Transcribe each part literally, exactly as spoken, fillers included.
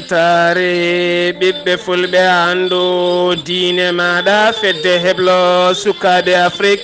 Taari ɓiɓɓe fulɓe, anndu diine maaɗa, fedde heblo sukaaɓe Afrik.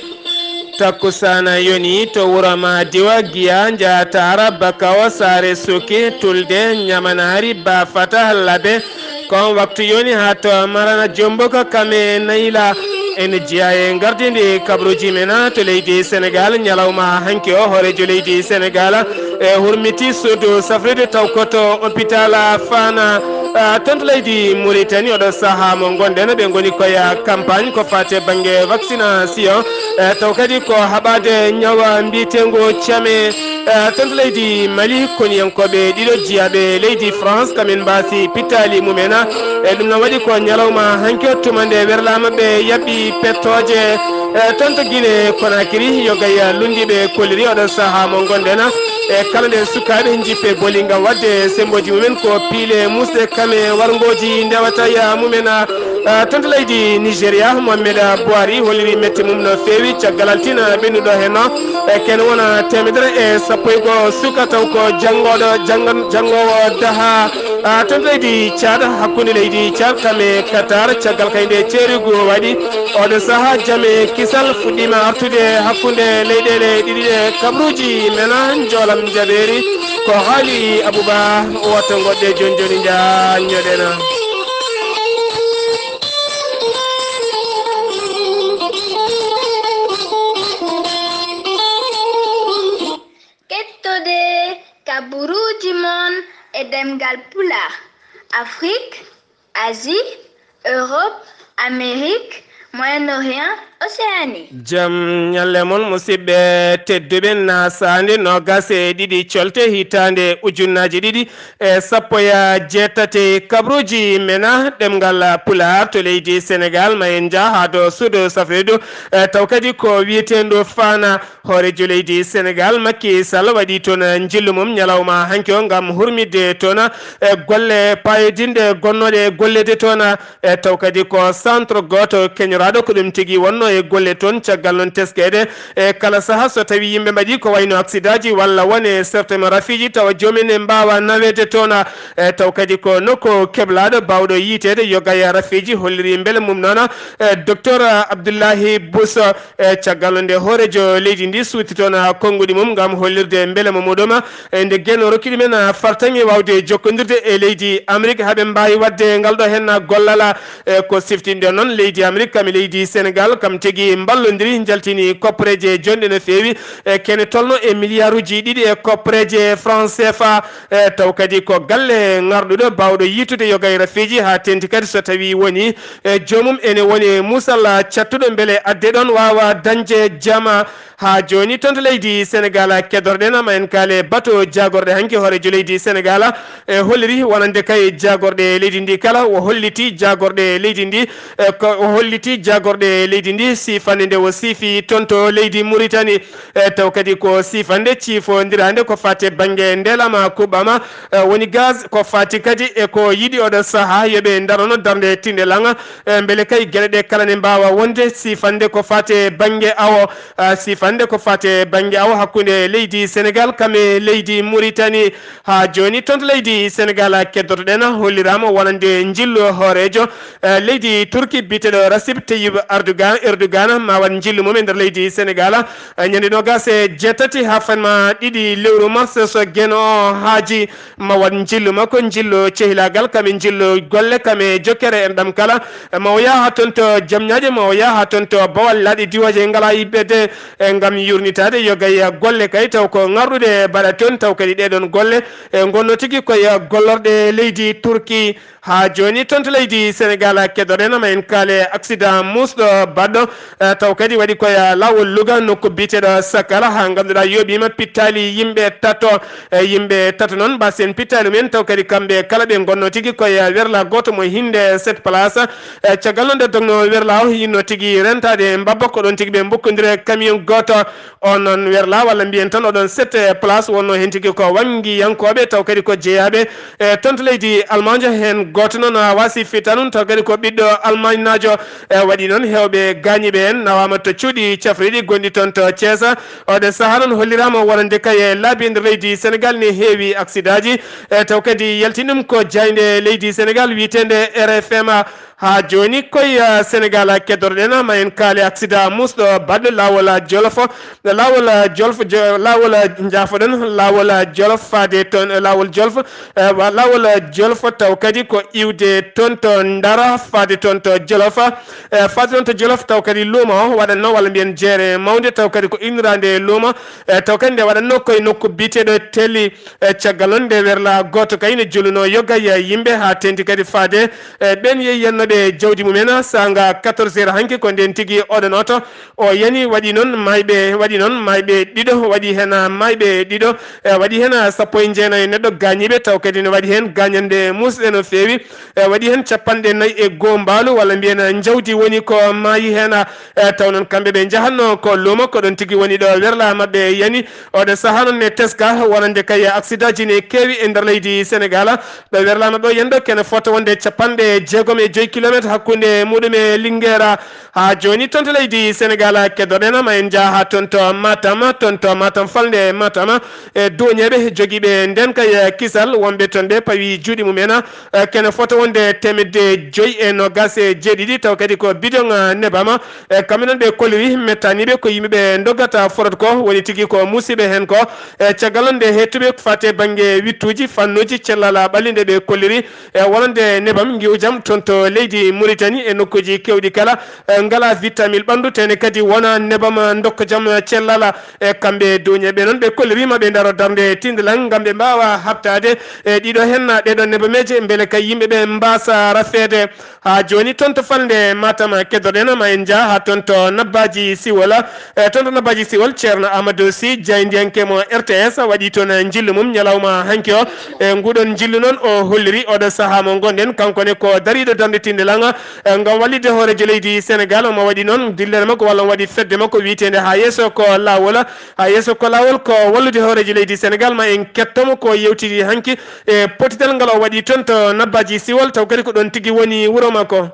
Takkusaana yoni to wuro ma diwa giya, njaataara bakawo saare suki, tulde, ñamanaari, baafata, labe. Kon waktu yoni haa to marana jombo ka kame nayla. En jiya e ngardindi kabruji mena to leydi Senegal, ñalawma hanki o hoorejo leydi Senegal e hurmiti suudu safride taw koto hôpital Fana, ah, ton to leydi Mauritanie. Oɗo saha mo gonden ɓe ngoni koye campagne ko fate bangge vaccination, eh, taw kadi ko haɓade ñawa mbiyetengo came, eh, ton to leydi Mali. Koniyankoɓe ɗiɗo jiyaɓe leydi France kamin mbasi pitali mumena. E ɗum na waɗi ko ñalawma hanki o tuma nde werlama ɓe yaɓɓi pettoje, eh, ton to Guinée Conakry. Yogaya lundiɓe kolliri oɗo saha mo gonden e kala nde sukaaɓe jippe boli ngam waɗde semboji mumen ko piile musɗe kame warngoji ndewata ya mumen. Ah, ton to leydi Nigeria, Mohamed Buhari holliri mette mum no feewi caggal altina ɓennuɗo henno. E ken wona temedere e sappo e go suka taw ko janngoɗo, janngan-, janngowo daha. Ah, ton to leydi Tchad, hakkunde leydi Tchad kame Qatar, caggal kay nde ceerugu waɗi. Oɗo saha jame kisal fuɗɗima artude hakkunde leyɗele ɗiɗi ɗe. Kabruji mena njoolam jaɓeeri. Ko haali Abouba, watta goɗɗe joni joni njaññoɗena. Kettode kaburuuji mon e ɗemngal Pulaar, Afrik, Asie, Europe, Amérique, Moyen-Orient, Océanie. Jam ñalle mon, musidɓe tedduɓe, na saande noogas e ɗiɗi colte hitaande ujunnaaji ɗiɗi e sappo e jeetati. Kabruuji mena ɗemngal Pulaar to leydi Senegal, ma en njah haa to suudu safreedu, e taw kadi ko wiyeteendu Fana. Hooreejo leydi Senegal, Macky Sall, waɗi toon njillu mum ñalawma hanki o ngam hurmidde toon e golle payodinɗe gonnooɗe e golleede toon. E taw kadi ko centre gooto keñoraaɗo ko ɗum tigi wonno e golle toon, caggal noon teskeede e kala saha so tawi yimɓe mbaɗi ko wayno accidaaji walla wone certains rafiiji tawa joomen ne mbaawa naweede toon. E taw kadi ko nokku keblaaɗo baawɗo yiiteede yogaya rafiiji, holliri mbele mum noon, e docteur Abdoulaye Bousso. E caggal nde hooreejo leydi ndi suuti toon konnguɗi mum ngam hollirde mbelema muɗum, e nde geno rokki ɗumen fartaŋŋe waawde jokkondirde e leydi Amérique, haa ɓe mbaawi waɗde ngal ɗo heen gollal. E ko siftinɗen noon, leydi Amérique kam e leydi Senegal kam tigi mballondiri, njaltini koppareeje jonɗe no feewi, e kene tolno e miliyaaruuji ɗiɗi e koppareeje franc C F A. E taw kadi ko galle ŋarɗuɗo baawɗo yiitude yogay rafiiji, haa teeŋti kadi so tawi woni e joomum ene woni muusal cattuɗo mbele adde ɗon waawa dañde jama. Haa jooni toon to leydi Senegal keddorɗen, ma en kaale bato jaagorɗe hanki. Hooreejo leydi Senegal e holliri wonande kay jaagorɗe leydi ndi kala, o holliti jaagorɗe leydi ndi, e ko o holliti jaagorɗe leydi ndi siifande nde o siifi toon to leydi Mauritanie. E taw kadi ko siifande ciifondiraande ko fate bannge ndeelama kuɓɓama, e woni gaz, ko fati kadi e ko yiɗi oɗo saha yo ɓe ndarono darnde tinde langa, e mbele kay geɗe ɗe kala ne mbaawa wonde. Siifande ko fate bannge awo, e siifande ko fate bannge awo hakkunde leydi Senegal kam e leydi Mauritanie. Haa jooni toon to leydi Senegal keddotoɗen holliraama wonande njillu hooreejo, e leydi Turki biyeteeɗo Recep Tayyip Erdogan, Erdogan ma waɗ njillu mum e nder leydi Senegal, e ñande noogas e jeetati haa fanma ɗiɗi lewru mars so geno o haaji ma waɗ njillu makko, njillu cehilaagal kam e njillu golle kam e jokkere en ɗam kala. E ma o yaha toon to Jamñaaje, ma o yaha toon to Bawal, laaɗe diwaaji e ngala yibbede, e ngam yurnitaade yogay golle kay taw ko ŋarɗude mbaɗa toon, taw kadi ɗeɗon golle e ngonno tigi koye gollorɗe leydi Turki. Haa jooni toon to leydi Senegal keddoɗen ma en kaale accident muusɗo baɗɗo, e taw kadi waɗi koye laawol Louga nokku biyeteeɗo Sakala, haa ngannduɗaa yooɓiima pittaali yimɓe tato. E yimɓe tato noon mbasen pittaali mumen taw kadi kamɓe kala ɓe ngonno tigi koye werla gooto mo hinde sept place. E caggal noon nde dogno werla o yinno tigi rentaade mbabba ko ɗoon tigi ɓe mbokkondire camion gooto. On noon werla walla mbiyen tan oɗon sept place wonno heen tigi ko wanngiyankooɓe taw kadi ko jeyaaɓe e toon to leydi Almaaño, heen gooto noon a wasi fitanum taw kadi ko ɓiɗɗo Almaañnaajo. E waɗi noon heewɓe gaañiiɓe en nawaama to cuuɗi cafriiɗi gonɗi toon to Ceesa. Oɗo sahaa noon holliraama wonande kay e laabi nder leydi Senegaal ne heewi aksidaaji. E taw kadi yalti ɗum ko jaaynde leydi Senegaal wiyeteende R F M. Haa jooni koye, eh, Senegaal keddorɗen ma en kaale aksidaa muusɗo baɗɗo laawol, eh, Jolof. Laawol, eh, Jolof, jo-, laawol, eh, njaafoɗon, laawol, eh, Jolof faade toon, eh, laawol Jolof, eh, wa-, laawol, eh, Jolof taw kadi ko iwde toon to Ndara faade toon to Jolof. Eh, faade toon to Jolof taw kadi luuma o waɗatno walla mbiyen jeere mawnde taw kadi ko inniraande luuma. Eh, taw kadi nde waɗatno koye nokku biyeteeɗo Telli. E caggal noon nde werla gooto kay ne jolunoo yoga e yimɓe haa teeŋti kadi faade, e ɓeen yehi yannooɓe jawdi mumen saanga quatorze heures hanki ko ndeen tigi oɗon oto o yani waɗi noon maayɓe, waɗi noon maayɓe ɗiɗo, waɗi heen maayɓe ɗiɗo, e waɗi heen sappo e jeenayi neɗɗo gaañiiɓe taw kadi ne waɗi heen gaañannde muusɗe no feewi. E waɗi heen capanɗe nayi e goo mbaalu walla mbiyen njawdi woni ko maayi heen. E taw noon kamɓe ɓe njahatno ko luuma ko ɗoon tigi woni ɗo werla maɓɓe yani. Oɗo sahaa noon ne teska wonande kay aksidaaji ne keewi e nder leydi Senegaal. Ɗo werla maɓɓe o yani ɗo kene fota wonde capanɗe jeegom e joyi kilometre hakkunde muɗum e Linguera. Haa jooni toon to leydi Senegaal keddoɗen ma en njaha haa toon to Matam, toon to Matam falnde Matam. E duuñeeɓe jogiiɓe ndeen kay kisal wonɓe toon ɓe pawi juuɗe mumen. Eh, kene fota wonde teemedde joyi e noogas e jeeɗiɗi, taw kadi ko bidon, eh, nebam. Eh, kamɓe noon ɓe kolliri mettaniiɓe ko yimɓe ɓe ndoggata forot ko, woni tigi ko musiɓe heen ko. Eh, caggal noon nde heettuɓe faate bannge wittuuji, fannuuji, cellal ɓalli nde ɓe kolliri. Eh, wonande nebam ngiwjam toon to leydi Muritani e nokkuuji keewɗi kala, eh, ngala vitamil ɓanndu, tene kadi wona nebam ndokkjam cellal. E kamɓe duuñeeɓe noon ɓe kolliriima ɓe ndaro darnde tindilan ngam ɓe mbaawa haɓtaade e ɗiɗo heen ɗeɗo nebameeje mbele kay yimɓe ɓe mbaasa rafeede. Haa jooni toon to falnde Matam keddoɗen ma en njaha haa toon to Nabbaaji Siwol. E toon to Nabbaaji Siwol Ceerno Amadou Sy jaayndiyanke mo R T S waɗi toon njillu mum ñalawma hanki o. E nguɗon njillu noon o holliri oɗo sahaa mo ngonɗen kanko ne ko dariiɗo darnde tindilan, e ngam wallitde hooreejo leydi Senegaal. Omo waɗi noon dillere makko walla omo waɗi fedde makko wiyeteende haa yeeso ko laawol. Haa yeeso ko laawol ko wallude hooreejo leydi Senegaal ma en kettomo ko yewtidi hanki e pottital ngal o waɗi toon to Nabbaaji Siwol taw kadi ko ɗoon tigi woni wuro makko.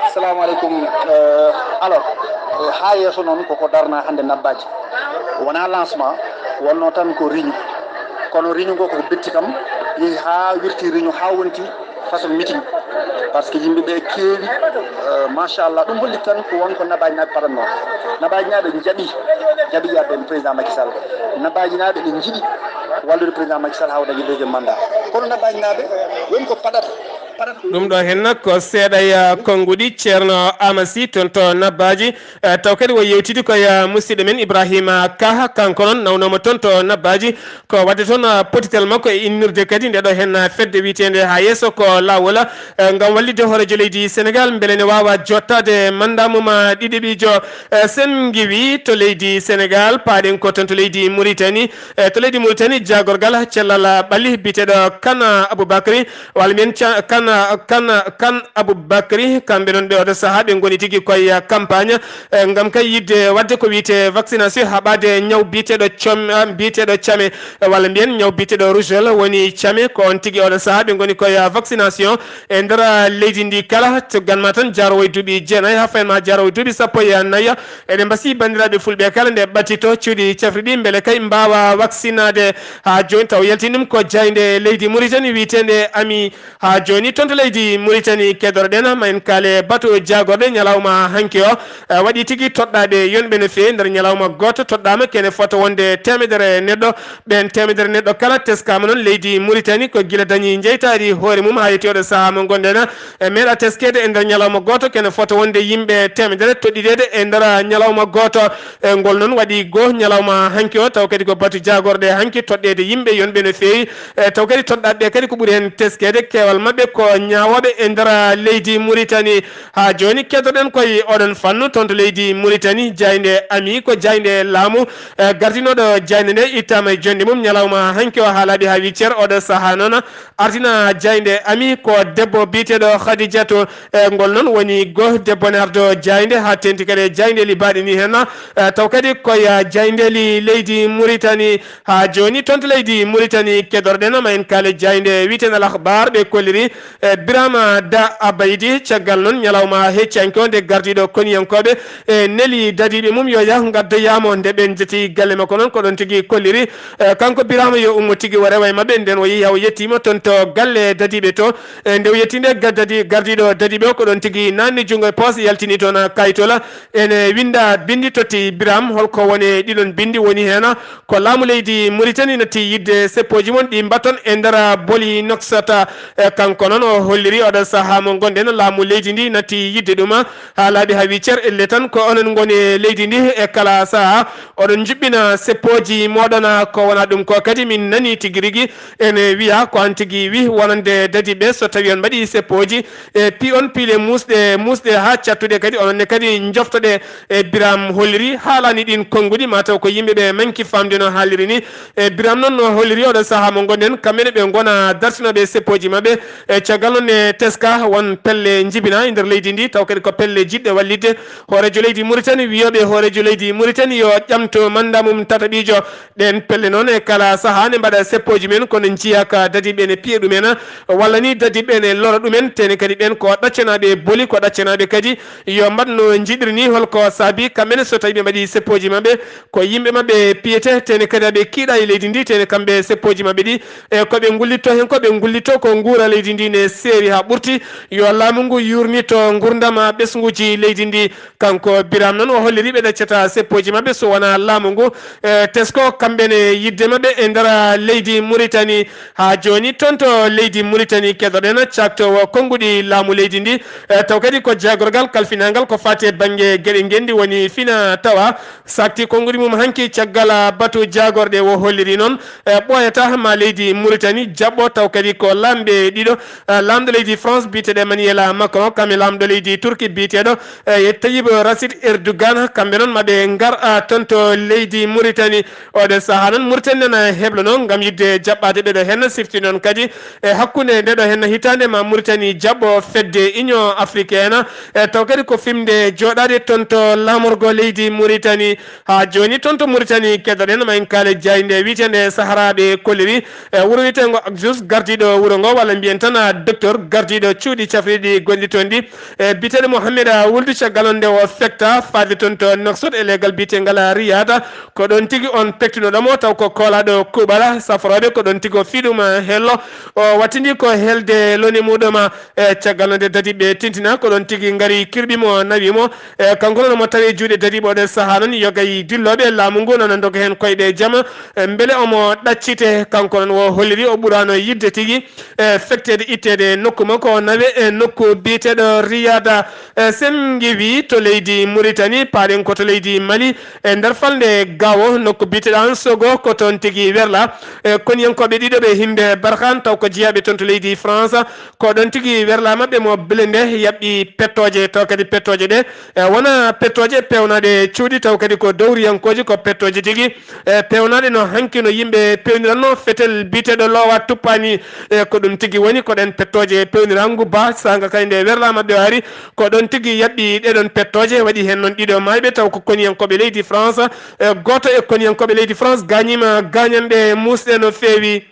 Assalamu aleykum. Eh, alors, eh, haa yeeso noon koko darna hannde Nabbaaji. Wonaa lancement, wonnoo tan ko réunion. Kono réunion ngo koko betti kam, yehi haa wirti réunion haa wonti façon meeting. Par ce que yimɓe ɓe keewi, eh, machallah, ɗum holli tan ko won ko Nabbaaji naaɓe paɗatnoo. Nabbaaji naaɓe njaɓi, njaɓi yaade e président Macky Sall. Nabbaaji naaɓe ɓe njiɗi wallude président Macky Sall haa o dañi deuxième mandat. Kono Nabbaaji naaɓe woni ko paɗata, paɗata ko Ɗum ɗo henna ko seeɗa e konnguɗi Ceerno Amasi toon to Nabbaaji. Eh, taw kadi o yewtidi ko e musidɗo men Ibrahima Ka, kanko noon nawnooma toon to Nabbaaji. Ko waɗde toon, ah, pottital makko e innirde kadi nde ɗo henna fedde wiyeteende haa yeeso ko laawol, eh, ngam wallitde hooreejo leydi Senegaal mbele ne waawa jottaade manndaa mum, ah, ɗiɗiɓiijo. Eh, sen ngiwi to leydi Senegaal, paaɗen ko toon to leydi Muritani. Eh, to leydi Muritani, jaagorgal cellal ɓalli biyeteeɗo Kan Aboubacry, walla mbiyen ca-, Kan, Kan, Kan Aboubacry, kamɓe noon ɓe oɗo sahaa ɓe ngoni tigi koye campagne, eh, ngam kay yiɗde waɗde ko wiyetee vaccination, haɓaade ñaw biyeteeɗo com-, ah, biyeteeɗo came, eh, walla mbiyen ñaw biyeteeɗo rougeole woni came, ko on tigi oɗo sahaa ɓe ngoni koye vaccination e nder leydi ndi kala. Caggal ma tan jaarowo e duuɓi jeenayi, haa fayin ma jaarowo e duuɓi sappo e nayi. Eɗen mbasi banndiraaɓe fulɓe kala nde ɓattito cuuɗi cafri ɗi mbele kay mbaawa vaccinaade. Haa jooni taw yaltini ɗum ko jaaynde leydi Muritani wiyeteende Ami. Haa jooni toon to leydi Muritani keddoreɗen ma en kaale batu jaagorɗe ñalawma hanki o. Eh, waɗi tigi toɗɗaaɓe yonɓe no feewi nder ñalawma gooto toɗɗaama kene fota wonde teemedere neɗɗo. Ɓeen teemedere neɗɗo kala teskaama noon leydi Muritani ko gila dañi jeytaari hoore mum haa yetti oɗo sahaa mo ngonɗen. E meeɗa teskeede e nder ñalawma gooto kene fota wonde yimɓe teemedere toɗɗiteede e nder ñalawma gooto. E ngol noon waɗi goo ñalawma hanki o taw kadi ko batu jaagorɗe hanki toɗɗeede yimɓe yonɓe no feewi. E taw kadi toɗɗaaɓe ɓe kadi ko ɓuri heen teskeede keewal maɓɓe ko ñaawooɓe e nder leydi Muritani. Haa jooni keddoɗen koye oɗon fannu toon to leydi Muritani, jaaynde Ami ko jaaynde laamu, eh, gardinooɗo jaaynde nde ittaama e jonnde mum ñalawma hanki o haa laaɓi haa wii cer. Oɗo sahaa noon ardina jaaynde Ami. Ko debbo biyeteeɗo Khadijatu, e ngol noon woni go debbo ne ardo jaaynde haa teenti kadi e jaayndeeli baaɗi ni heen. E, taw kadi koye jaayndeeli leydi Muritani haa jooni. Toon to leydi Muritani kedorɗen ma en kaale jaaynde wiyeteende Al Akhbar ɓe kolliri, e, Birama Da Abaydi. Caggal noon ñalawma heccanke o nde gardiiɗo koniyankooɓe, e, neli dadiiɓe mum yo yah ngaddoyaamo nde ɓe njeti galle makko noon ko ɗoon tigi kolliri. E, kanko Birama yo ummo tigi o rewa e maɓɓe, nden o yehi o yettiima toon to galle dadiiɓe to. E, nde o yetti nde ga-, dadi-, gardiiɗo dadiiɓe o ko ɗoon tigi naanni junngo e poos yaltini toon kayitola. Ene winnda binndi totti Biram, holko woni ɗiɗon binndi woni heen? Ko laamu leydi Muritani natti yiɗde seppooji mon ɗi mbaton e nder boli Noksata. E, kanko noon o holliri oɗo sahaa mo ngonɗen laamu leydi ndi natti yiɗde ɗum haa laaɓi haa wii cer elle tan ko onon ngoni e leydi ndi e kala sahaa. Oɗon njuɓɓina seppooji mooɗon, ko wonaa ɗum ko kadi min nanii tigi rigi ene wiya ko aan tigi wi wonande dadiiɓe so tawii on mbaɗii seppooji, e pi on piile muusɗe, muusɗe haa cattuɗe kadi onon ne kadi njoftoɗe. E Biram holliri haalaani ɗiin konnguɗi mataw ko yimɓe ɓe manki faamde no haaliri ni. E Biram noon no holliri oɗo sahaa mo ngonɗen kamɓe ne ɓe ngona dartinooɓe seppooji maɓɓe. E caggal noon ne teska won pelle njibina e nder leydi ndi taw kadi ko pelle jiɗɗe wallitde hooreejo leydi Muritani, wiyooɓe hooreejo leydi Muritani yo ƴamto mannda mum tataɓiijo. Ɗeen pelle noon e kala sahaa ne mbaɗa seppooji men, kono njiyaa ka dadiiɓe ne piya ɗumen, walla ni dadiiɓe ne lora ɗumen, tene kadi ɓeen ko ɗaccanaaɓe boli, ko ɗaccanaaɓe kadi yo mbaɗ no njiɗiri ni. Holko saabi kamɓe ne so tawii ɓe mbaɗii seppooji maɓɓe, ko yimɓe maɓɓe piyete, tene kadi aɓe kiiɗa e leydi ndi, tene kamɓe seppooji maɓɓe ɗi, e ko ɓe ngullitto heen, ko ɓe ngullitto ko nguura leydi ndi ne seeri haa ɓurti, yo laamu ngu yuurnito nguurndama ɓesnguuji leydi ndi. Kanko Biram noon o holliri ɓe ɗaccata seppooji maɓɓe so wonaa laamu ngu, e, tesko kamɓe ne yiɗde maɓɓe e nder leydi Muritani. Haa jooni toon to leydi Muritani keɗoɗen caaktoowo konnguɗi laamu leydi ndi, e, taw kadi ko jaagorgal kalfinaangal ko faati e bannge geɗe ngenndi woni fina tawa saakti konnguɗi mum hanki caggal batu jaagorɗe o holliri noon, e, ɓooyata ma leydi Muritani jaɓɓo taw kadi ko laamɓe ɗiɗo, e, laamɗo leydi France biyeteeɗo Emmanuel Macron kam e laamɗo leydi Turki biyeteeɗo, e, Tayyip Racine Erdogan, kamɓe noon maɓe ngar, a, toon to leydi Muritani. Oɗo sahaa noon Muritani nana heblono ngam yiɗde jaɓɓaade ɓeɗo heen sifti noon kadi e hakkunde ndeɗo heen hitaande ma Muritani jaɓɓo fedde Union Africaine, e, taw kadi ko fimde jooɗaade toon to laamorgo leydi Muritani. Haa jooni toon to Muritani keɗoɗen ma en kaale jaaynde wiyeteende Saharaaɓe kolliri, e, wuro wiyeteengo Axus, gardiiɗo wuro ngo walla mbiyen tan, a, docteur gardiiɗo cuuɗi cafriɗi gonɗi toon ɗi, e, biyeteeɗo Mohamed, a, Wuldu caggal on nde o fekta faade toon to Nouakchott e leegal biyeteengal, a, Riyad. Ko ɗoon tigi on pektunoɗo mo taw ko koolaaɗo kuuɓal safarooɓe, ko ɗoon tigi o fii ɗum, a, hello. O wattindi ko helde loni muɗum, a, e caggal nde dadiiɓe tintina ko ɗoon tigi ngari kirɓi mo nawi mo. E, kanko noon mo tawi juuɗe dadiiɓe oɗo sahaa noon yogay dillooɓe laamu ngu nana ndoga heen koyɗe jam. E, mbele omo ɗaccite kanko noon o holliri o ɓuraano yiɗde tigi, e, fekteede itteede nokku makko o nawe e nokku biyeteeɗo Riyada. E, sen ngewi to leydi Muritani, paaɗen ko to leydi Mali, e nder falnde Gaawo, nokku biyeteeɗo Ansogo, ko toon tigi werla. E, koniyankooɓe ɗiɗo ɓe hinde Barkhane, taw ko jeyaaɓe toon to leydi France, ko ɗoon tigi werla maɓɓe mo blende yaɓɓi pettooje, taw kadi pettooje ɗe, e, wona pettooje peewnaaɗe cuuɗi, taw kadi ko dowriyankooje, ko pettooje tigi, e, peewnaaɗe no hanki no yimɓe peewniranno fetel biyeteeɗo loowa tuppaani. E, ko ɗum tigi woni ko ɗen pettooje peewniraangu ba saanga kay nde werla maɓɓe o ari, ko ɗoon tigi yaɓɓi ɗeɗon pettooje, waɗi heen noon ɗiɗo maayɓe, taw ko koniyankooɓe leydi France, e, gooto e koniyankooɓe leydi France gaañiima gaañanɗe muusɗe no feewi.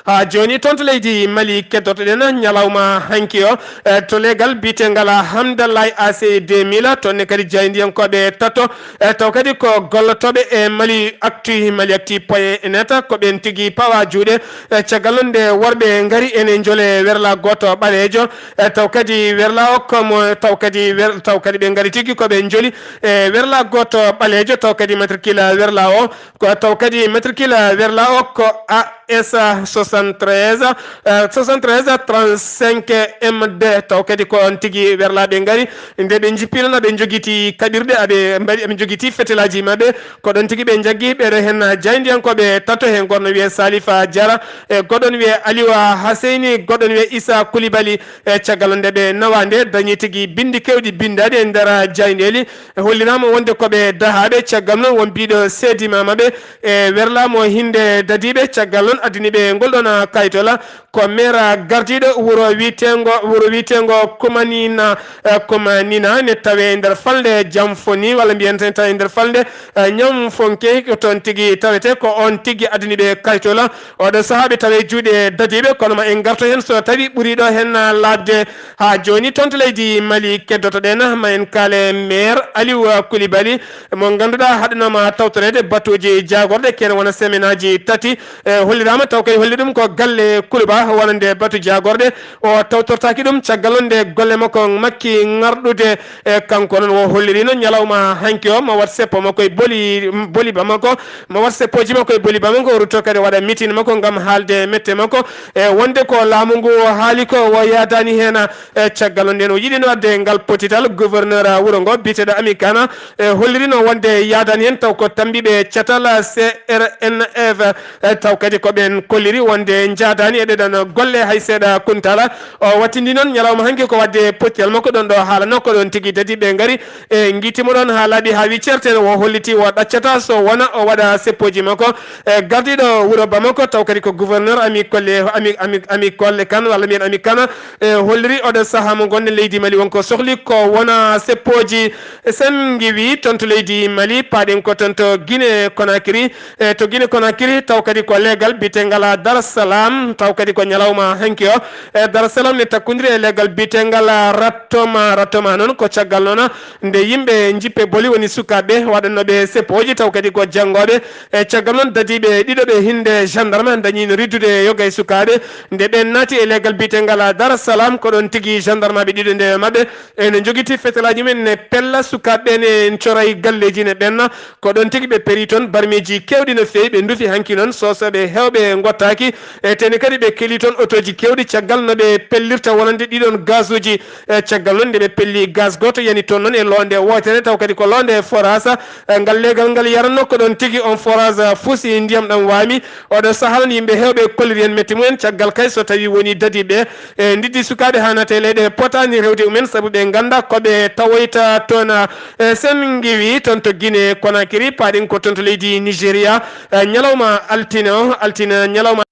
Haa jooni toon to leydi Mali keddortoɗen ñalawma hanki o, e, to leegal biyeteengal Hamdallah A C deux mille, toon ne kadi jaayndiyankooɓe tato, e, taw kadi ko gollotooɓe e Mali Actu, Mali Actu point net, ko ɓeen tigi pawa juuɗe, e, caggal noon nde worɓe ngari ene njole werla gooto ɓaleejo, e, taw kadi werla o ko mo, taw kadi wer-, taw kadi ɓe ngari tigi ko ɓe njoli, e, werla gooto ɓaleejo, taw kadi matricule werla o, ko taw kadi matricule werla o ko A S soixante-treize, eh, soixante-treize trente-cinq M deux, taw kadi ko on tigi werlaaɓe ngari, nde ɓe njippiino, na ɓe njogiti kaɓirɗe, aɓe mbaɗi, aɓe njogiti fetelaaji maɓɓe, ko ɗon tigi ɓe njaggi ɓeɗo heen jaayndiyankooɓe tato, heen goɗɗo wiyee Salifa Diarra, e goɗɗo wiyee Aliwa Haseyni, goɗɗo wiyee Issa Koulibaly, e caggal nde ɓe nawa nde, dañi tigi binndi keewɗi binndaaɗi e nder jaayndeeli, e holliraama wonde ko ɓe dahaaɓe, caggal noon won biiɗo seediima maɓɓe, e werlaama o hinnde dadiiɓe, caggal addani ɓe ngol ɗon kaytola ko maire gardiiɗo wuro wiyeteengo, wuro wiyeteengo Kumanina, eh, Kumanina ne tawee nder falnde Jamfoni, walla mbiyen tan tawee nder falnde, eh, Ñamfonke, ko toon tigi tawetee, ko oon tigi addani ɓe kaytola. Oɗo sahaa ɓe tawee juuɗe dadiiɓe, kono ma en ngarto heen so tawi ɓuriiɗo heen laaɓde haa jooni. Toon to leydi Mali keddoto-ɗen, ma en kaale maire Aliou Coulibaly, mo ngannduɗaa haɗanoma tawtoreede batuuji jaagorɗe, kene wona semaine aji tati. E, holliraama taw kay holli ɗum ko galle Kuluba wonande batu jaagorɗe. O tawtortaaki ɗum caggal noon nde golle makko makki ŋarɗude. E, kanko noon o holliriino ñalawma hanki o ma wat seppo makko e boli, boli Bamako, ma wat seppooji makko e boli Bamako, o rutto kadi waɗa meeting makko ngam haalde mette makko. E, wonde ko laamu ngu haali ko o yaadaani heen, e, caggal noon nden o yiɗino waɗde ngal potital gouverneur wuro ngo biyeteeɗo Ami Kana, e, hollirino wonde yaadaani heen taw ko tammbiiɓe catal C R N F, e, taw kadi ko ɓeen kolliri wonde njaadaani e ɗeɗon golle hay seeɗa. Kuntala o wattindi noon ñalawma hanki ko waɗde potital makko ɗon ɗo haalano ko ɗon tigi dadiiɓe ngari e ngiiti mo ɗon haa laaɓi haa wi certen o holliti o ɗaccata so wona o waɗa seppooji makko. E, gardiiɗo wuro Bamako taw kadi ko gouverneur Ami Kolle, Ami, Ami, Ami Kolle Kan walla mbiyen Ami Kana, e, holliri oɗo sahaa mo ngonɗen leydi Mali wonko sohli ko wona seppooji. Sen ngiwi toon to leydi Mali, paaɗen ko toon to Guinée Conakry. E, to Guinée Conakry taw kadi ko leegal biyetengal Dar Salam, taw kadi ko ñalawma hanki o. E, Dar Salam ne takkundiri e leegal biyetengal Ratoma. Ratoma noon ko caggal noon nde yimɓe jippe boli woni sukaaɓe waɗannooɓe seppooji taw kadi ko janngooɓe. E, caggal noon dadiiɓe ɗiɗo ɓe hinde gendarme dañiino riddude yoga e sukaaɓe. Nde ɓeen naati e leegal biyetengal Dar Salam ko ɗon tigi gendarmaaɓe ɗiɗo nde maɓɓe ene njogiti fetalaaji mum ne pella sukaaɓe ɓe ne coray galleeji ne ɓenna. Ko ɗon tigi ɓe peri toon barmeeji keewɗi no feewi, ɓe ndufi hanki noon soosooɓe heewɓe ngottaaki. E teni kadi ɓe keli toon otooji keewɗi caggal no ɓe pellirta wonande ɗiɗon gazuuji. E caggal noon nde ɓe pelli gaz gooto yani toon noon e loonde wootere taw kadi ko loonde forasa. E ngal leegal ngal yaranno ko ɗon tigi on forage fuusi ndiyam ɗam waami. Oɗo sahaa noon yimɓe heewɓe kolliri heen metti mumen caggal kay so tawi woni dadiiɓe e ndiddi sukaaɓe haa naata e leyɗe potaani rewde mumen sabu ɓe ngannda ko ɓe tawoyta toon. E sen ngiwi toon to Guinée Conakry, paaɗen ko toon to leydi Nigeria. E ñalawma altine o, altine ñalawma.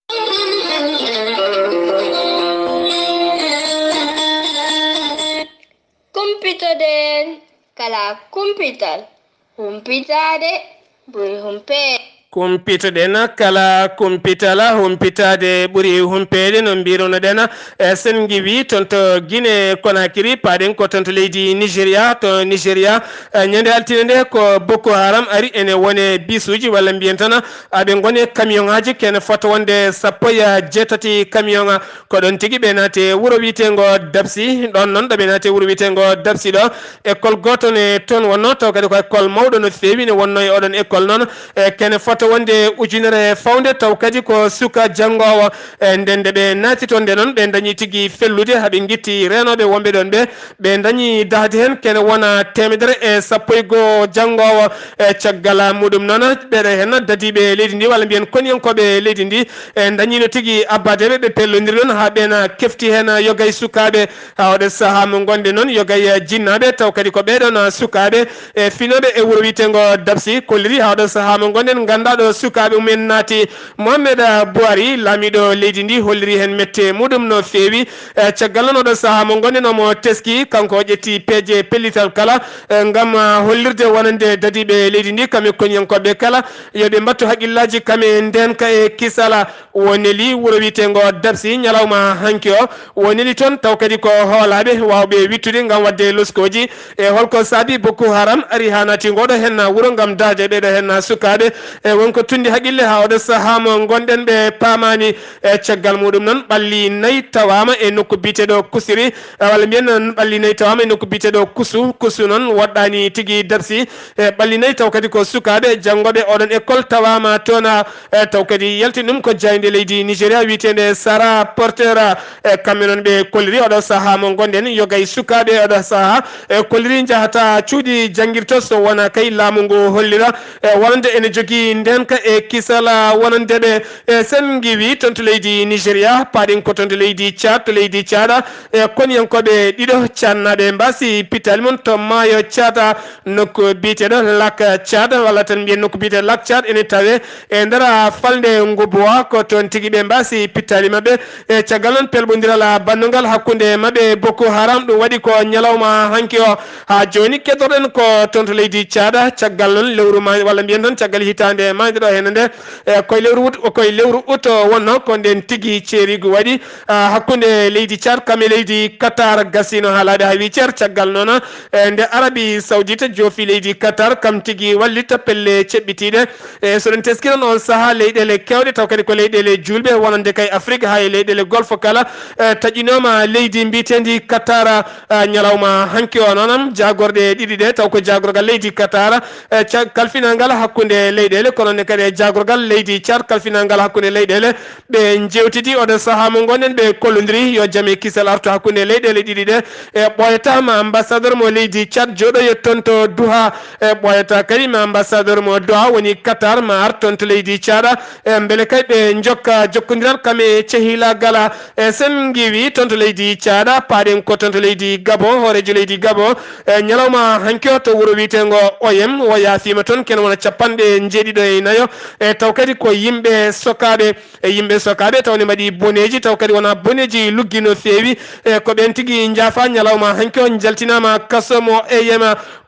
Kumpitoɗen kala kumpital, humpitaade ɓuri humpeede. Kumpitoɗen kala kumpital, humpitaade ɓuri humpeede, no mbirunoɗen. E sen ngiwi toon to Guinée Conakry, paaɗen ko toon to leydi Nigeria. To Nigeria, e ñande altine nde ko Boko Haram ari ene wone bisuuji, walla mbiyen tan aɓe ngone camion ŋaaji kene fota wonde sappo e jeetati camion. Ko ɗon tigi ɓe naati e wuro wiyeteengo Dabsi. Ɗon noon ɗo ɓe naati e wuro wiyeteengo Dabsi ɗo, école gooto ne toon wonnoo, taw kadi ko école mawɗo no feewi ne wonnoo e oɗon école noon. E kene fota wonde ujunere fawnde, taw kadi ko suka janngoowo. E nden nde ɓe naati toon nde noon, ɓe dañi tigi fellude, haa ɓe ngitti reenooɓe wonɓe ɗoon ɓe, ɓe dañi dahde heen kene wona teemedere e sappo e goo janngoowo. E caggal muɗum noon, ɓeɗo heen dadiiɓe leydi ndi, walla mbiyen koniyankooɓe leydi ndi, e dañino tigi abbadeɓe, ɓe pellondiri noon haa ɓeena kefti heen yoga e sukaaɓe. Haa oɗo sahaa mo ngonde noon, yoga e jinnaaɓe, taw kadi ko ɓeɗon sukaaɓe e finooɓe e wuro wiyeteengo Dabsi kolliri. Haa oɗo sahaa mo ngonden, nganndaa ɗo sukaaɓe mumen naati. Mohamed Buhari, laamiiɗo leydi ndi, holliri heen mette muɗum no feewi. E caggal noon oɗo sahaa mo ngonden, omo teski, kanko o ƴetti peeje pellital kala, e ngam, ah, hollirde wonande dadiiɓe leydi ndi, kam e koniyankooɓe kala, yo ɓe mbattu haqqillaaji kam e ndeenka e kisala. O neli wuro wiyeteengo Dabsi ñalawma hanki o. O neli toon taw kadi ko hoolaaɓe waawɓe wittude ngam waɗde loskooji. E holko saabi Boko Haram ari haa naati ngoɗo heen wuro ngam dahde ɓeɗo heen sukaaɓe? E wonko tundi haqqille haa oɗo sahaa mo ngonɗen ɓe paamaani. E caggal muɗum noon, ɓalli nayi tawaama e nokku biyeteeɗo Kusiri, e walla mbiyen noon ɓalli nayi tawaama e nokku biyeteeɗo Kusu. Kusu noon woɗɗaani tigi Dabsi. E ɓalli nayi taw kadi ko sukaaɓe janngooɓe oɗon école tawaama toon, e taw kadi yalti ɗum ko jaaynde leydi Nigeria wiyeteende Sara Porter. E kamɓe noon ɓe kolliri oɗo sahaa mo ngonɗen, yoga e sukaaɓe oɗo sahaa, e kolliri njahata cuuɗi janngirto so wona kay laamu ngu hollira, e wonande ene jogii En ka e kisal, ah, wonande ɓe, e sen ngiwi toon to leydi Nigeria, paaɗen ko toon to leydi Tchad, to leydi Tchad, e koniyankooɓe ɗiɗo Tchadnaaɓe mbaasi pittaali mum to maayo Tchad, nokku biyeteeɗo Lac Tchad, walla tan mbiyen nokku biyeteeɗo Lac Tchad ene tawee e nder falnde Ngoboa, ko toon tigi ɓe mbaasi pittaali maɓɓe. E caggal noon pelɓondiral bannungal hakkunde maɓɓe e Boko Haram, ɗum waɗi ko ñalawma hanki o. Haa jooni keddorɗen ko toon to leydi Tchad, caggal noon lewru ma, walla mbiyen tan caggal hitaande maayde ɗo heen nde, e koye lewru ut, koye lewru ut wonnoo ko ndeen tigi ceeriigu waɗi, ah, hakkunde leydi Tchad kam e leydi Qatar, gasiino haa laaɓi haa wii cer. Caggal noon, e nde Arabie Saoudite joofi leydi Qatar, kam tigi wallitta pelle ceɓɓitiiɗe. E so ɗen teskii noon oon sahaa leyɗeele keewɗe, taw kadi ko leyɗeele juulɓe wonande kay Afrique haa e leyɗeele Golfe kala, e taƴinooma leydi mbiyeteendi Qatar, e ñalawma hanki o noon. Jaagorɗe ɗiɗi ɗe taw ko jaagorgal leydi Qatar, e ca-, kalfinangal hakkunde leyɗeele, kono ne kadi e jaagorgal leydi Tchad kalfinangal hakkunde leyɗeele. Ɓe njeewtidi oɗo sahaa mo ngonɗen, ɓe kollondiri yo jam e kisal artu hakkunde leyɗeele ɗiɗi ɗe. E ɓooyata ma ambassadeur mo leydi Tchad jooɗoyo toon to Doha, e ɓooyata kadi ma ambassadeur mo Doha woni Qatar ma ar toon to leydi Tchad. E mbele kay ɓe njokka jokkondiral kam e cehilaagal. E sen ngiwi toon to leydi Tchad, paaɗen ko toon to leydi Gabon, hooreejo leydi Gabon, e ñalawma hanki o to wuro wiyeteengo Oyem, o yaafiima toon kene wona capanɗe njeeɗiɗo e nayo. E taw kadi ko yimɓe sokaaɓe, e yimɓe sokaaɓe taw ne mbaɗi boneeji, taw kadi wonaa boneeji luggi no feewi. E ko ɓeen tigi njaafa ñalawma hanki o njaltinaama kaso mo Eyem.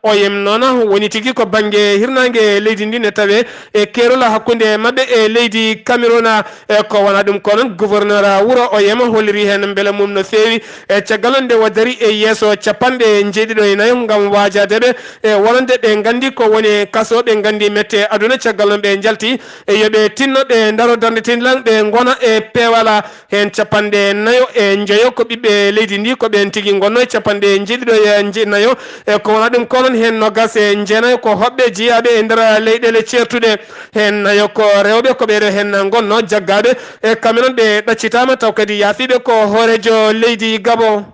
Oyem noon woni tigi ko bannge hirnaange leydi ndi ne tawee e keerol hakkunde maɓɓe e leydi Cameroun. E ko wonaa ɗum ko noon, gouverneur wuro Oyem holliri heen mbele mum no feewi. E caggal noon nde o dari e yeeso capanɗe njeeɗiɗo e nayo ngam waajaade ɓe, e wonande ɓe nganndi ko woni kaso, ɓe nganndi mette aduna, caggal noon ɓe njalti e yo ɓe tinno, ɓe ndaro darnde tinlan, ɓe ngona e peewal. Heen capanɗe nayo e njoyo ko ɓiɓɓe leydi ndi, ko ɓeen tigi ngonnoo e capanɗe njeeɗiɗo e nje-, nayo. E ko wonaa ɗum ko noon, heen noogaas e jeenayo ko hoɓɓe jeyaaɓe e nder leyɗeele ceertuɗe. Heen nayo ko rewɓe, ko ɓeeɗo heen ngonnoo jaggaaɓe. E kamɓe noon ɓe ɗaccitaama, taw kadi yaafiiɓe ko hooreejo leydi Gabon.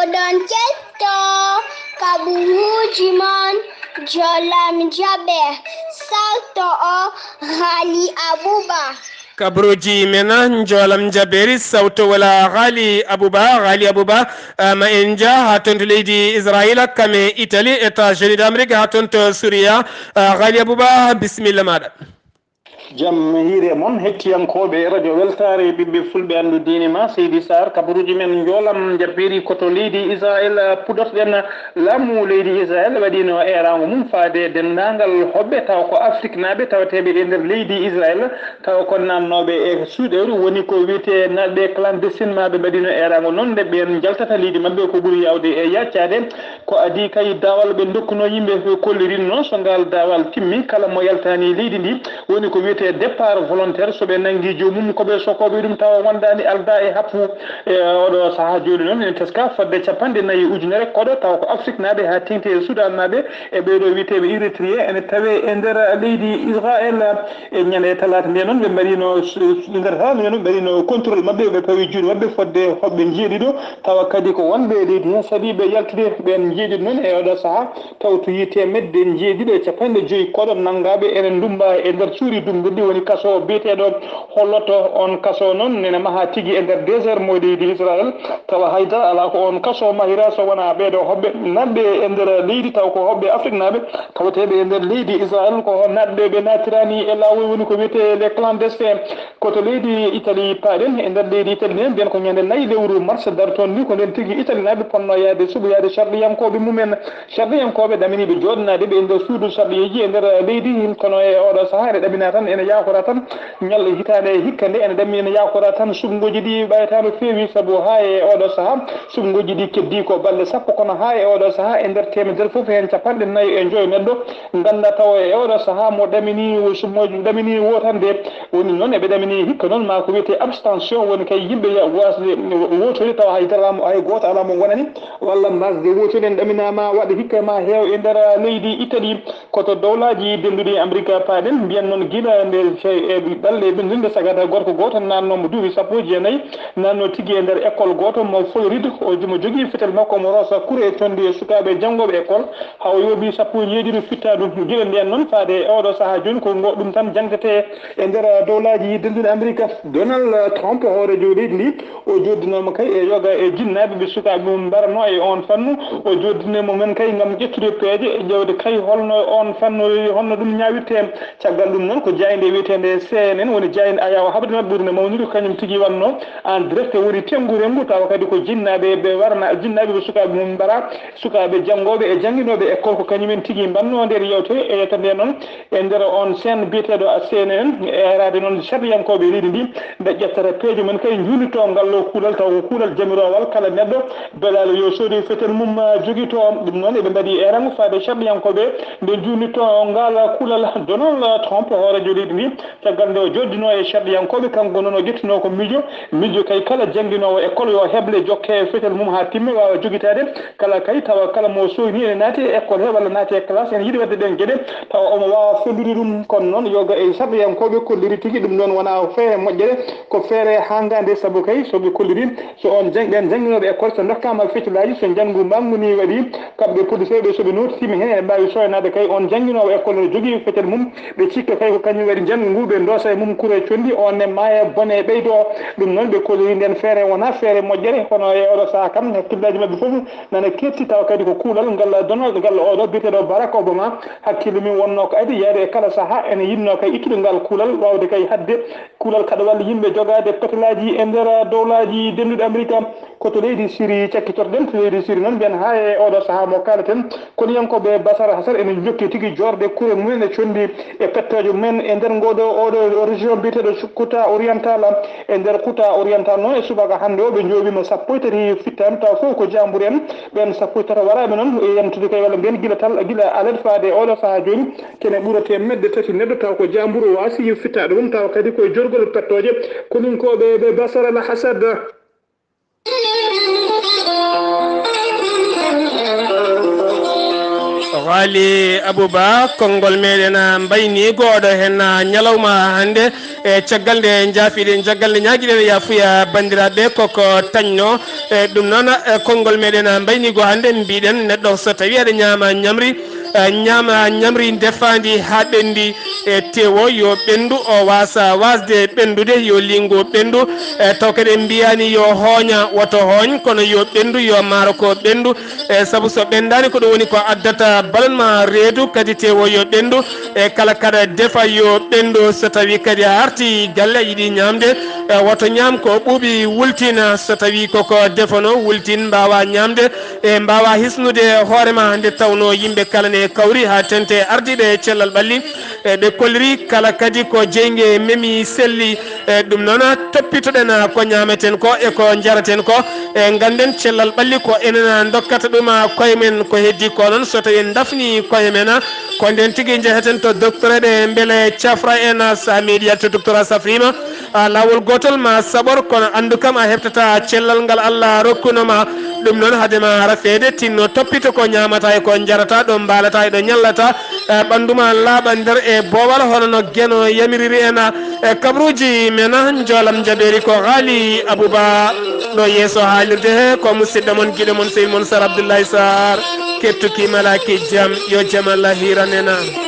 Oɗon ketto kaɓuruuji mon, jolam jaɓe, salto o Haali Abuba. Kabaruuji men, njoolam njabeeri, sawto wala Haali Abuba, Haali Abuba, ah, ma en njah haa toon to leydi Israayiila, kam e Itali, États-Unis d'Amérique, haa toon to Suriya. Ah, Haali Abuba, bisimilla maaɗa. Jam hiire mon, hettiyankooɓe Radio Weltaare, ɓiɓɓe fulɓe, anndu diine ma, Seydi Sarr, kabaruuji men, njoolam njabeeri ko to leydi Israayiila puɗortoɗen. Laamu leydi Israel waɗiino eeraango mum faade denndaangal hoɓɓe tawa ko Afriknaaɓe tawateeɓe e nder leydi Israel, tawa ko naatnooɓe e suuɗeeru, woni ko wiyetee naatɓe clandestin, maa ɓe mbaɗiino eeraango noon nde ɓeen njaltata leydi maɓɓe ko ɓuri yaawde e yaaccaade. Ko adii kay daawal ɓe ndokkunoo yimɓe ɓe kollirinoo, so ngaal daawal timmi, kala mo yaltaani leydi ndi, woni ko wiyetee départ volontaire, so ɓe nanngi joomum ko ɓe sokooɓe ɗum tawa wondaani aldaa e happu. E oɗo sahaa jooni noon, ene teska fodde capanɗe nayi ujunere koɗo, tawa ko Afriknaaɓe haa teeŋti e Sudaannaaɓe e ɓeeɗo wiyeteeɓe Érythrien ene tawee e nder leydi Israel. E ñande talaata nde noon, ɓe mbaɗiino, nder talaata nde noon, ɓe mbaɗiino contrôle maɓɓe, ɓe pawi juuɗe maɓɓe fodde hoɓɓe njeeɗiɗo, tawa kadi ko wonɓe e leydi hee saɗi ɓe yaltude. Ɓeen njeeɗiɗo noon e oɗo sahaa, tawtoyii teemedde njeeɗiɗo e capanɗe joyi koɗo nanngaaɓe ene ndummba e nder cuuɗi dummbirɗi, woni kaso biyeteeɗo Holot. On kaso noon ene mahaa tigi e nder désert mo leydi Israel, tawa haydara alaa ko on kaso mahira so wonaa ɓeeɗo hoɓɓe naatɓe e nder leydi, taw ko hoɓɓe Afriknaaɓe tawateeɓe e nder leydi Israel, ko naatɓe ɓe naatiraani e laawol, woni ko wiyetee les clandestins. Ko to leydi Italie paaɗen, e nder leydi Italie nden, nden ko ñande nayi lewru mars dartoon ni, ko nden tigi Italinaaɓe potnoo yaade suɓoyaade sarɗiyankooɓe mumen. Sarɗiyankooɓe ɗaminiiɓe jooɗanaade ɓe e nder suudu sarɗiyeeji e nder leydi, kono e oɗo sahaa ene ɗaminaa tan, ene yaakora tan ñalɗo hitaande e hikka nde, ene ɗamini, ene yaakora tan suɓngooji ɗi ɓayata no feewi, sabu haa e oɗo sahaa suɓngooji ɗi keddii ko balɗe sappo, kono haa e oɗo sahaa e nder teemedere fof heen capanɗe nayi e joyo neɗɗo nganndaa tawa e oɗo sahaa mo ɗaminii, mo ɗaminii wootande. Woni noon, eɓe ɗaminii hikka noon, maa ko wiyetee abstention, woni kay yimɓe ya-, waasde wootoyde tawa hay dara mo, hay gooto alaa mo ngonani, walla mbaasde wootoyde, en ɗaminaama waɗde hikka maa heew e nder leydi Italie. Ko to dowlaaji dennduɗi e Amerik paaɗen, mbiyen noon gila Nde e ɗum ɗalle ɓenndunde sagata gorko gooto naatnoo mo duuɓi sappo e jeenayi, naatnoo tigi e nder école gooto mo Floride. O mo jogii fetel makko omo roosa kure e conndi e sukaaɓe janngooɓe école, haa o yooɓi sappo e njeeɗiɗo fittaandu. Gila ndeen noon faade e oɗo sahaa jooni ko ngo ɗum tan jangtete e nder dowlaaji dennduɗi Amerika. Donald Trump, hooreejo leydi ndi, o joddinooma kay e yoga e jinnaaɓe ɓe sukaaɓe mum mbaranoo e oon fannu. O joddinii mo men kay ngam ƴettude peeje e ƴeewde kay holno oon fannu, holno ɗum ñaawirtee. Caggal ɗum noon ko jaaynde wiyeteende C N N woni jaaynde ayaw haɓde maɓɓe ɓurde mawnude, ko kañum tigi wannoo en direct, woni tenngu renngu, tawa kadi ko jinnaaɓe ɓe warna, jinnaaɓe ɓe sukaaɓe mum mbara, sukaaɓe janngooɓe e jannginooɓe école, ko kañum en tigi mbannoo nder yewtere. E yettande noon e nder on chaîne biyeteeɗo C N N, e araade noon sarɗiyankooɓe leydi ndi, nde ƴettata peeje mum kay njuulnitoo ngal ɗo kuulal, taw ko kuulal jamiroowal kala neɗɗo belaɗo yo soodoy fetel mum, ah, jogito. Ɗum noon eɓe mbaɗi erangu faade sarɗiyankooɓe nde njuulnitoo ngal kuulal. Donald Trump, hooreejo leydi ndi, caggal nde o joddinoo e sarɗiyankooɓe, kanko noon o ƴettunoo ko miijo, miijo kay kala jannginoowo école yo heble jokke fetel mum haa timma waawa jogitaade. Kala kay tawa kala mo sooyni ene naati e école he walla naati e classe ene yiɗi waɗde ɗeen geɗe, tawa omo waawa fellude ɗum. Kono noon yoga e sarɗiyankooɓe kolliri tigi ɗum noon wonaa feere moƴƴere, ko feere haangaande, sabu kay so ɓe kolliri, so on jang-, ɓeen jannginooɓe école so ndokkaama fetelaaji, so njanngu manngu nii waɗi, kamɓe policeeɓe so ɓe nootitima heen ene mbaawi sooynaade kay on jannginoowo école no jogii fetel mum, ɓe cikka kay ko kañum waɗi njanngu ngu, ɓe ndoosa e mum kure conndi, on ne maaya bone ɓeydoo. Ɗum noon ɓe kolliri ndeen feere wonaa feere moƴƴere, kono e oɗo sahaa kam hakkillaaji maɓɓe fof nana ketti, tawa kadi ko kuulal ngal Donald, ngal oɗo biyeteeɗo Barack Obama. Hakkille mum wonnoo ko adii yaade e kala sahaa, ene yiɗnoo kay ittude ngal kuulal, waawde kay haɗde kuulal kaɗawal yimɓe jogaade petelaaji e nder dowlaaji dennduɗi Amerika. Ko to leydi Siri cakkitorɗen, to leydi Siri noon mbiyen haa e oɗo sahaa mo kaaleten, koniyankooɓe Basar Hasar ene njokki tigi joorde kure mumen e conndi e pettooje mumen e nder ngooɗo, oɗo région biyeteeɗo Kuta Oriental. E nder Kuta Oriental noon e subaka hannde o ɓe njooɓiima sappo e tati fittaandu, tawa fof ko jaambur en. Ɓeen sappo e tati waraaɓe noon e yantude kay walla mbiyen gila tal, gila alet faade e oɗo sahaa jooni, kene ɓura teemedde tati neɗɗo taw ko jaambur waasi fittaade mum, tawa kadi koye jorgol pettooje koninkooɓe ɓe Basar Al Hasad. Waali Abuba, konngol meɗen, ah, mbayni gooɗo heen, ah, ñalawma hannde, e caggal nde njaafiɗen, caggal nde ñaagiɗen yaafuya banndiraaɓe, koko tañno. E ɗum noon, e konngol meɗen, ah, mbayni goo hannde mbiɗen neɗɗo so tawi aɗa ñaama ñamri, eh, ñaama ñamri ndefaandi haa ɓenndi, e tewo yo ɓenndu, o waasa waasde ɓenndude, yo liingu ɓenndu, e taw kadi en mbiyaani yo hooña, woto hooñ, kono yo ɓenndu, yo maaro ko ɓenndu, e sabu so ɓenndaani ko ɗum woni ko addata ballonnement reedu, kadi tewo yo ɓenndu, e kala kaɗa defa yo ɓenndu, so tawi kadi a arti galle a yiɗi ñaamde, e woto ñaam ko ɓuuɓi wultina, so tawi koko defano wultin mbaawa ñaamde, e mbaawa hisnude hoore ma nde tawno yimɓe kala ne kawri haa tente ardiiɓe cellal ɓalli, e ɓe kolliri kala kadi ko jeynge memi selli. E ɗum noon toppitoɗen ko ñaameten ko e ko njaraten ko, e ngannden cellal ɓalli ko enen dokkata ɗum koye men, ko heddi ko noon so tawi en dafni koye men, ko nden tigi njeheten to doktoreeɓe mbele cafra en. Sa miiɗi yalto doctorat safriima, a laawol gootol ma saɓor, kono anndu kam a heɓtata cellal ngal Allah rokkuno ma. Ɗum noon, hade ma rafeede, tinno toppito ko ñaamata e ko njarata, ɗo mbaalata e ɗo ñallata, e ɓanndu ma laaɓa nder e boowal, hono no Geno yamiriri en, e kabruuji men. Njoolam jabeeri ko Haali Abuba, ɗo yeeso haalirde he, ko musidɗo mon, giɗo mon, sehil mon, Sar Abdullahi Sar, kettuki malaaki jam, yo jam Allah hiiran en.